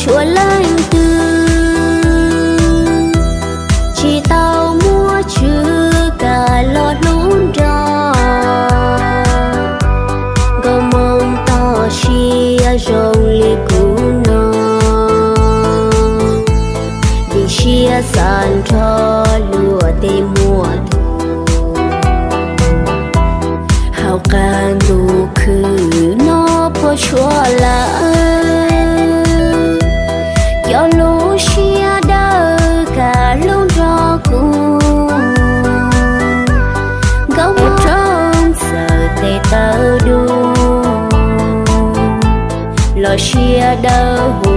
Tsuas leej twg tsis tau muab Tswv kam los hlub nrog, nkauj Hmoob toj siab zoo li kuv no, vim siab xav nrog luag tej muaj tus. Hauv qab ntuj khwb no puas tshua lawm, cov lus siab dawb kam hlub nrog kuv. Nkauj Hmoob txawm tes taw dub los siab dawb